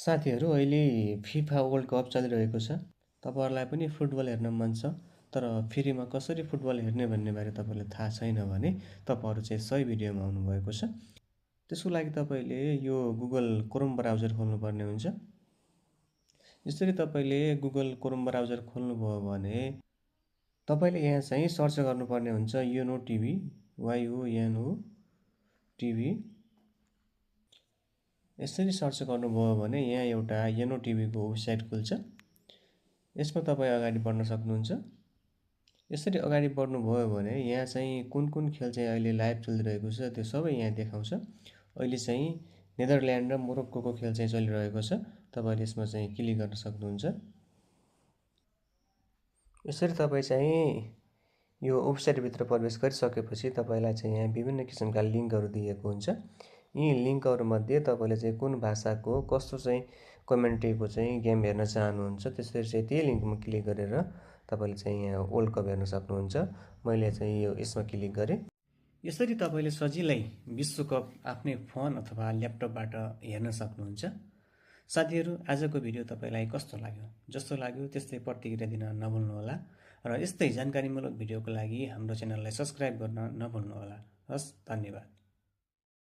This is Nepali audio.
साथीहरू अहिले फिफा वर्ल्ड कप चलिरहेको छ। तपाईँहरूलाई पनि फुटबल हेर्न मन छ, तर फ्रीमा कसरी फुटबल हेर्ने भन्ने बारे तपाईँलाई थाहा छैन भने तपाईँहरू चाहिँ सही भिडियोमा आउनुभएको छ। त्यसको लागि तपाईँले यो गुगल क्रोम ब्राउजर खोल्नुपर्ने हुन्छ। यसरी तपाईँले गुगल क्रोम ब्राउजर खोल्नुभयो भने तपाईँले यहाँ चाहिँ सर्च गर्नुपर्ने हुन्छ योनो टिभी, YONO टिभी। यसरी सर्च गर्नुभयो भने यहाँ एउटा योनो टिभीको वेबसाइट खुल्छ। यसमा तपाईँ अगाडि बढ्न सक्नुहुन्छ। यसरी अगाडि बढ्नुभयो भने यहाँ चाहिँ कुन कुन खेल चाहिँ अहिले लाइभ चलिरहेको छ त्यो सबै यहाँ देखाउँछ। अहिले चाहिँ नेदरल्यान्ड र मोरोक्कोको खेल चाहिँ चलिरहेको छ। तपाईँले यसमा चाहिँ क्लिक गर्न सक्नुहुन्छ। यसरी तपाईँ चाहिँ यो वेबसाइटभित्र प्रवेश गरिसकेपछि तपाईँलाई चाहिँ यहाँ विभिन्न किसिमका लिङ्कहरू दिएको हुन्छ। यी लिङ्कहरूमध्ये तपाईँले चाहिँ कुन भाषाको कस्तो चाहिँ कमेन्ट्रीको चाहिँ गेम हेर्न चाहनुहुन्छ, त्यसरी चाहिँ त्यही लिङ्कमा क्लिक गरेर तपाईँले चाहिँ यहाँ वर्ल्ड कप हेर्न सक्नुहुन्छ। मैले चाहिँ यसमा क्लिक गरेँ। यसरी तपाईँले सजिलै विश्वकप आफ्नै फोन अथवा ल्यापटपबाट हेर्न सक्नुहुन्छ। साथीहरू, आजको भिडियो तपाईँलाई कस्तो लाग्यो? जस्तो लाग्यो त्यस्तै प्रतिक्रिया दिन नभुल्नुहोला र यस्तै जानकारीमूलक भिडियोको लागि हाम्रो च्यानललाई सब्स्क्राइब गर्न नभुल्नुहोला। हस्, धन्यवाद।